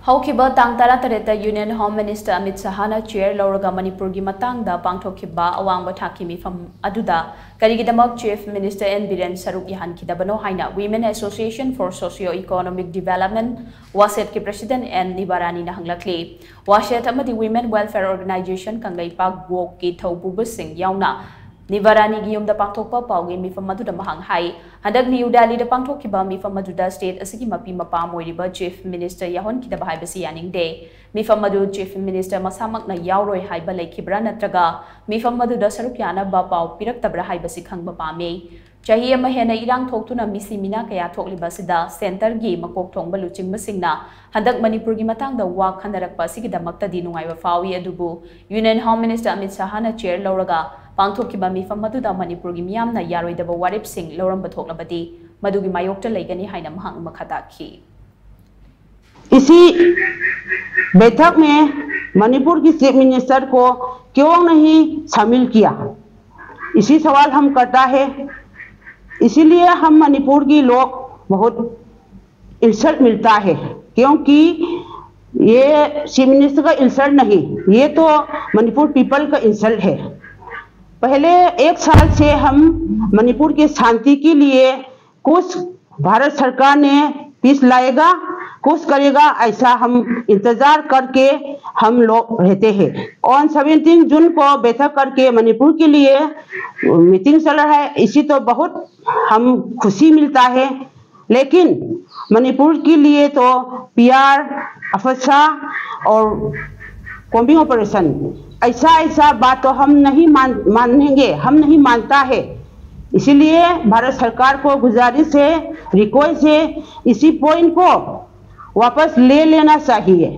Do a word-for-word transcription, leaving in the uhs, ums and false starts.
ꯍꯧꯈꯤꯕ ꯇꯥꯡ ꯇꯔꯥꯇꯔꯦꯠꯇ Union Home Minister Amit Shahꯅ chair ꯂꯧꯔꯒ ꯃꯅꯤꯄꯨꯔꯒꯤ ꯃꯇꯥꯡꯗ ꯄꯥꯡꯊꯣꯛꯈꯤꯕ ꯑꯋꯥꯡꯕ ꯊꯥꯛꯀꯤ ꯃꯤꯐꯝ ꯑꯗꯨꯗ ꯀꯔꯤꯒꯤꯗꯃꯛ Chief Minister N Biren ꯁꯔꯨꯛ ꯌꯥꯍꯟꯈꯤꯗꯕꯅꯣ ꯍꯥꯏꯅ Women Association for Socio-Economic Development, WASED ꯀꯤ President N ꯅꯤꯕꯥꯔꯥꯅꯤꯅ ꯍꯪꯂꯛꯂꯤ꯫ WASED ꯑꯃꯗꯤ Women Welfare Organization ꯀꯪꯂꯩꯄꯥꯛ, ꯋꯣꯛꯀꯤ ꯊꯧꯄꯨꯕꯁꯤꯡ ꯌꯥꯎꯅ ꯅꯤꯕꯥꯔꯥꯅꯤꯒꯤ ꯌꯨꯝꯗ ꯄꯥꯡꯊꯣꯛꯄ ꯄꯥꯎꯒꯤ ꯃꯤꯐꯝ ꯑꯗꯨꯗ ꯃꯍꯥꯛ ꯍꯥꯏ, ꯍꯟꯗꯛ ꯅ꯭ꯌꯨ ꯗꯦꯜꯂꯤꯗ ꯄꯥꯡꯊꯣꯛꯈꯤꯕ ꯃꯤꯐꯝ ꯑꯗꯨꯗ state ꯑꯁꯤꯒꯤ ꯃꯄꯤ ꯃꯄꯥ ꯑꯣꯏꯔꯤꯕ Chief Minister ꯌꯥꯎꯍꯟꯈꯤꯗꯕ ꯍꯥꯏꯕꯁꯤ ꯌꯥꯅꯤꯡꯗꯦ꯫ ꯃꯤꯐꯝ ꯑꯗꯨ Chief Minister ꯃꯁꯥꯃꯛꯅ ꯌꯥꯎꯔꯣꯏ ꯍꯥꯏꯕ ꯂꯩꯈꯤꯕ꯭ꯔꯥ ꯅꯠꯇ꯭ꯔꯒ ꯃꯤꯐꯝ ꯑꯗꯨꯗ ꯁꯔꯨꯛ ꯌꯥꯅꯕ ꯄꯥꯎ ꯄꯤꯔꯛꯇꯕ꯭ꯔꯥ ꯍꯥꯏꯕꯁꯤ ꯈꯪꯕ ꯄꯥꯝꯃꯤ꯫ ꯆꯍꯤ ꯑꯃ ꯍꯦꯟꯅ ꯏꯔꯥꯡ ꯊꯣꯛꯇꯨꯅ ꯃꯤꯁꯤ ꯃꯤꯅꯥ ꯀꯌꯥ ꯊꯣꯛꯂꯤꯕ ꯑꯁꯤꯗ centreꯒꯤ ꯃꯀꯣꯛ ꯊꯣꯡꯕ ꯂꯨꯆꯤꯡꯕꯁꯤꯡꯅ ꯍꯟꯗꯛ ꯃꯅꯤꯄꯨꯔꯒꯤ ꯃꯇꯥꯡꯗ ꯋꯥ ꯈꯟꯅꯔꯛꯄ ꯑꯁꯤꯒꯤꯗꯃꯛꯇꯗꯤ ꯅꯨꯡꯉꯥꯏꯕ ꯐꯥꯎꯏ, ꯑꯗꯨꯕꯨ Union Home Minister Amit Shahꯅ chair ꯂꯧꯔꯒ ꯄꯥꯡꯊꯣꯛꯈꯤꯕ ꯃꯤꯐꯝ ꯑꯗꯨꯗ ꯃꯅꯤꯄꯨꯔꯒꯤ ꯃꯤꯌꯥꯝꯅ ꯌꯥꯔꯣꯏꯗꯕ ꯋꯥꯔꯦꯞꯁꯤꯡ ꯂꯧꯔꯝꯕ ꯊꯣꯛꯂꯕꯗꯤ ꯃꯗꯨꯒꯤ ꯃꯥꯌꯣꯛꯇ ꯂꯩꯒꯅꯤ ꯍꯥꯏꯅ ꯃꯍꯥꯛꯅ ꯃꯈꯥ ꯇꯥꯈꯤ꯫ इसी बैठक में मणिपुर की चीफ मिनिस्टर को क्यों नहीं शामिल किया, इसी सवाल हम करता है। इसीलिए हम मणिपुर की लोग बहुत इंसल्ट मिलता है, क्योंकि ये चीफ मिनिस्टर का इंसल्ट नहीं, ये तो मणिपुर पीपल का इंसल्ट है। पहले एक साल से हम मणिपुर की शांति के लिए कुछ भारत सरकार ने पीस लाएगा, कुछ करेगा, ऐसा हम इंतजार करके हम लोग रहते हैं। ऑन सेवनटीन जून को बैठक करके मणिपुर के लिए मीटिंग चल रहा है, इसी तो बहुत हम खुशी मिलता है। लेकिन मणिपुर के लिए तो पीआर, अफसा और कॉम्बिंग ऑपरेशन, ऐसा ऐसा बात तो हम नहीं मान मानेंगे, हम नहीं मानता है। इसीलिए भारत सरकार को गुजारिश है, रिक्वेस्ट है, इसी पॉइंट को वापस ले लेना चाहिए।